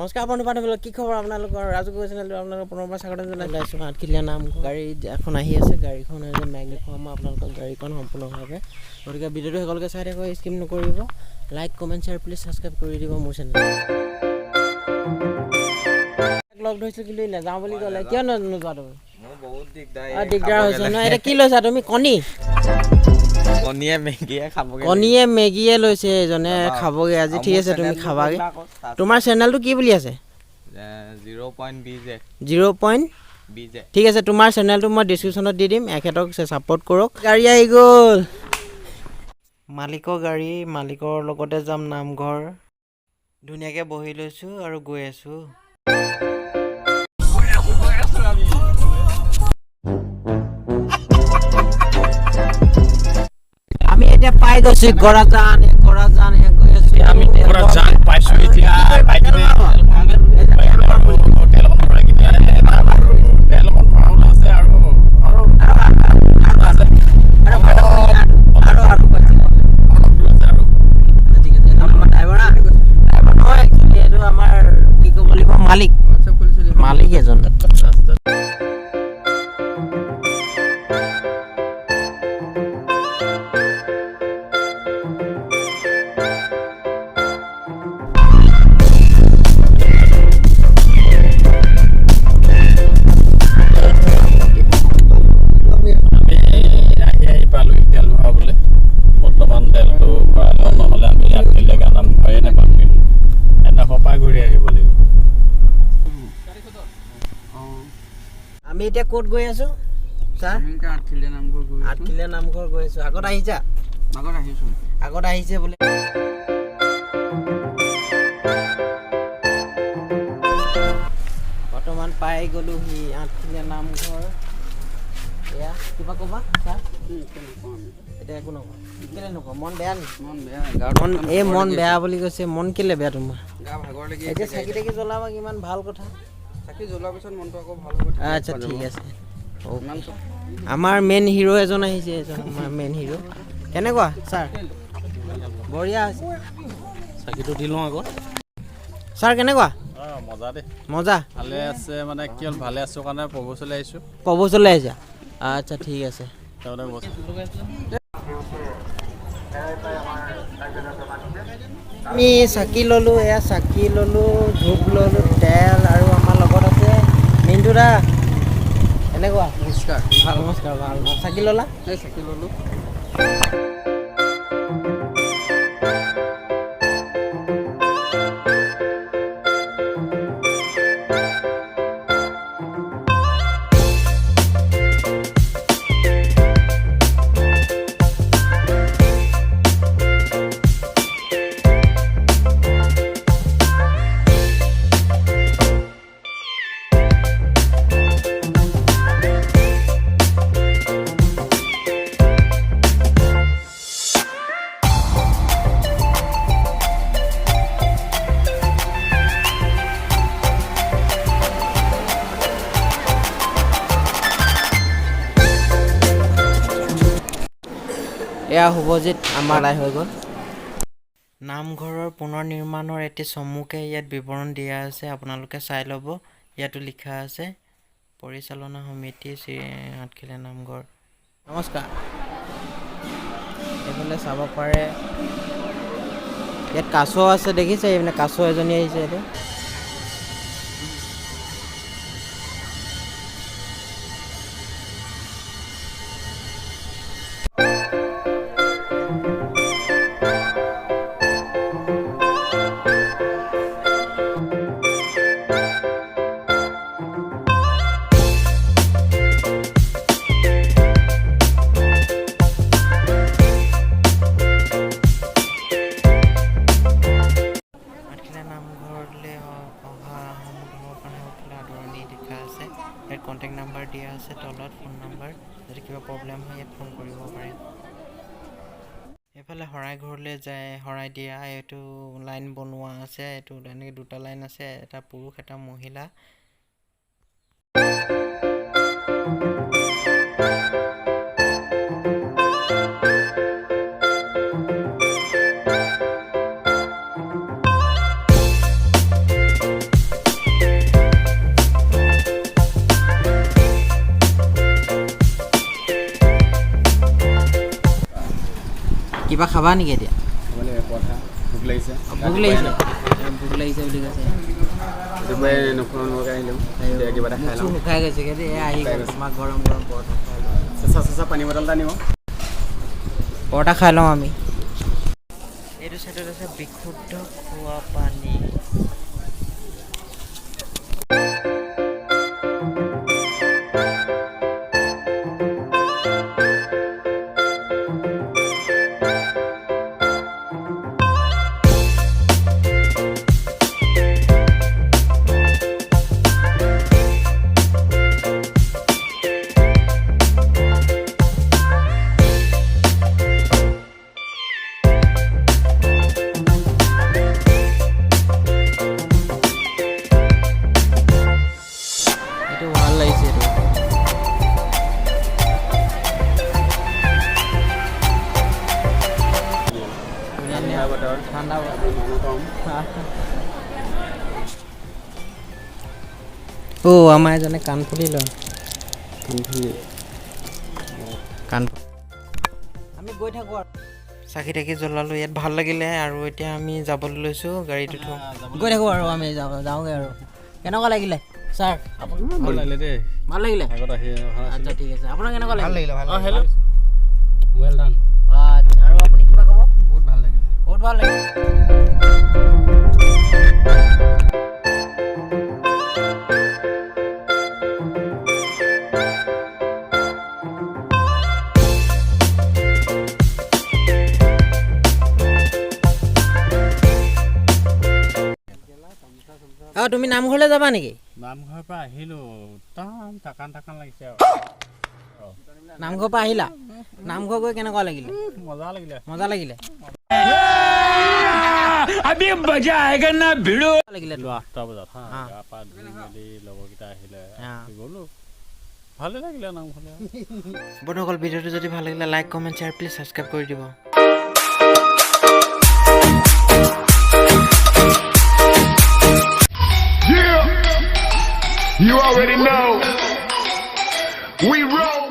নমস্কাৰ বন্ধু বান্ধৱীসকল, কি খবৰ আপোনালোকৰ? ৰাজু গগৈ চেনেলটো আপোনালোকৰ পুনৰবাৰ স্বাগতম জনাইছোঁ। আঠখিলীয়া নাম গাড়ী এখন আহি আছে, গাড়ীখন মেঘ দেখুৱাম মই আপোনালোকক গাড়ীখন সম্পূৰ্ণভাৱে। গতিকে ভিডিঅ'টো সকলোকে চাই থাকক, স্কিপ নকৰিব। Like, comment, share, please subscribe কৰি দিব মোৰ চেনেল। লগ ধৰিছিলোঁ কিন্তু নাযাওঁ বুলি ক'লে। কিয় নোযোৱা তুমি? দিগদাৰ হৈছে ন। এতিয়া কি লৈছা তুমি? কণী, কণীয়ে মেগীয়ে লৈছে এজনে, খাবগৈ আজি। ঠিক আছে, তুমি খাবাগৈ। তোমাৰ চেনেলটো কি বুলি আছে? 0.BJ। ঠিক আছে, তোমাৰ চেনেলটো মই ডিছক্ৰিপশ্যনত দি দিম, এখেতক ছাপৰ্ট কৰক। গাড়ী আহি গ'ল, মালিকৰ গাড়ী, মালিকৰ লগতে যাম নামঘৰ। ধুনীয়াকৈ বহি লৈছোঁ আৰু গৈ আছোঁ। আমি এতিয়া পাই গৈছো গড়াজান, গড়াজান গৈ আছো আমি। গড়াজান পাইছো এতিয়া। পাই কিনে তেল অকণ ভৰাই কিনে, তেল অকণ ভৰাবলৈ আছে আৰু আৰু আছে আৰু আৰু অলপ দূৰ আছে আৰু। ঠিক আছে। আমাৰ ড্ৰাইভাৰ, ড্ৰাইভাৰ নহয়, এইটো আমাৰ কি ক'ব লাগিব, মালিক, মালিক এজন। আমি আহি আহি পালোঁ তেল ভৰাবলৈ। বৰ্তমান তেলটো ভৰাই লওঁ, নহ'লে আমি আঠখেলীয়া নামঘৰে নাপাম, কিন্তু এডোখৰ পৰা ঘূৰি আহিব লাগিব। আমি এতিয়া ক'ত গৈ আছো ছাৰ? আঠখিলীয়া নামঘৰ গৈ আছো। আগত আহিছা? আগত আহিছো। আগত আহিছে বোলে। বৰ্তমান পাই গ'লোহি আঠখিলীয়া নামঘৰ। এয়া কিবা ক'বা ছাৰ? এতিয়া একো নকওঁ। কেলে নকওঁ? মন বেয়া নেকি? মন বেয়া। মন এই মন বেয়া বুলি কৈছে। মন কেলে বেয়া তোমাৰ? গা ভাগৰ লাগি। এতিয়া চাকি তাকি জ্বলাবা, কিমান ভাল কথা। চাকি জ্বলোৱাৰ পিছত মনটো আকৌ ভাল হ'ব। আচ্ছা, ঠিক আছে। আমাৰ মেইন হিৰ' এজন আহিছে, এজন আমাৰ মেইন হিৰ'। কেনেকুৱা ছাৰ? বঢ়িয়া হৈছে। চাকিটো দি লওঁ আগত। ছাৰ কেনেকুৱা? অঁ, মজা দেই। মজা। ভালে আছে। মানে কি হ'ল, ভালে আছোঁ কাৰণে প্ৰভু ওচৰলৈ আহিছোঁ। প্ৰভু ওচৰলৈ আহিছা, আচ্ছা ঠিক আছে। তাৰমানে বস্তু আমি চাকি ল'লোঁ, এয়া চাকি ল'লোঁ, ধূপ ল'লোঁ, তেল আৰু আমাৰ লগত আছে মিণ্টু দা। কেনেকুৱা? নমস্কাৰ। ভাল, নমস্কাৰ। ভাল ভাল। চাকি ল'লা? এই চাকি ল'লোঁ। এয়া শুভজিত আমাৰ লাই হৈ গ'ল। নামঘৰৰ পুনৰ নিৰ্মাণৰ এটি চমুকে ইয়াত বিৱৰণ দিয়া আছে, আপোনালোকে চাই ল'ব। ইয়াতো লিখা আছে পৰিচালনা সমিতি শ্ৰী আঠখিলীয়া নামঘৰ। নমস্কাৰ। এইফালে চাব পাৰে, ইয়াত কাছ আছে, দেখিছে? এইপিনে কাছ এজনী আহিছে। এইটো আঠখিলীয়া নামঘৰলৈ অহা আহোম ধৰ্মপ্ৰাণসকলে আদৰণি লিখা আছে। ইয়াত কণ্টেক্ট নাম্বাৰ দিয়া আছে তলত, ফোন নাম্বাৰ। যদি কিবা প্ৰব্লেম হয় ইয়াত ফোন কৰিব পাৰে। এইফালে শৰাই ঘৰলৈ যায়, শৰাই দিয়া এইটো লাইন বনোৱা আছে। এইটো এনেকৈ দুটা লাইন আছে, এটা পুৰুষ এটা মহিলা। কিবা খাবা নেকি এতিয়া? পৰঠা, ভোক লাগিছে। ভোক লাগিছে, ভোক লাগিছে বুলি কৈছে। ৰাতিপুৱাই নোখোৱা নোখোৱাকৈ আহিলোঁ, এতিয়া কিবা এটা খাই লওঁ। শুকাই গৈছেগৈ দেই। এয়া আহি গ'ল তোমাক গৰম গৰম পৰঠা খাই লওঁ। চেঁচা চেঁচা পানী বটল এটা নিব। পৰঠা খাই লওঁ আমি। এইটো চাইডত আছে বিশুদ্ধ খোৱা পানী। এইটো ভাল লাগিছে এইটো। ঠাণ্ডা বতৰ। ঠাণ্ডা বতৰ। মানুহ কম। অ', আমাৰ এজনে কাণফুলি লয়। কাণ আমি গৈ থাকোঁ আৰু চাকি তাকি জ্বলালোঁ ইয়াত, ভাল লাগিলে। আৰু এতিয়া আমি যাবলৈ লৈছোঁ, গাড়ীত উঠোঁ, গৈ থাকোঁ আৰু আমি যাওঁ যাওঁগৈ আৰু। কেনেকুৱা লাগিলে ছাৰ? ভাল লাগিলে দেই। ভাল লাগিলে। আগত আহি অহা নাছিলোঁ। আচ্ছা, ঠিক আছে। আপোনাৰ কেনেকুৱা লাগিলে? অঁ, হেল্ল', ৱেল ডান। আচ্ছা, আৰু আপুনি কিবা ক'ব? বহুত ভাল লাগিলে। বহুত ভাল লাগিলে। অঁ, তুমি নামঘৰলৈ যাবা নেকি? নামঘৰৰ পৰা আহিলোঁ, টান টাকান টাকান লাগিছে আৰু। নামঘৰৰ পৰা আহিলা? নামঘৰ গৈ কেনেকুৱা লাগিলে? মজা লাগিলে। মজা লাগিলে। লাগিলে। 8টা বজাত হা, গা পা ধুই মেলি লগৰকেইটা আহিলে, গ'লো, ভালে লাগিলে নামঘৰলৈ। বন্ধুসকল, ভিডিঅ'টো যদি ভাল লাগিলে like, comment, share, please subscribe কৰি দিব। Yeah, you already know. We roll.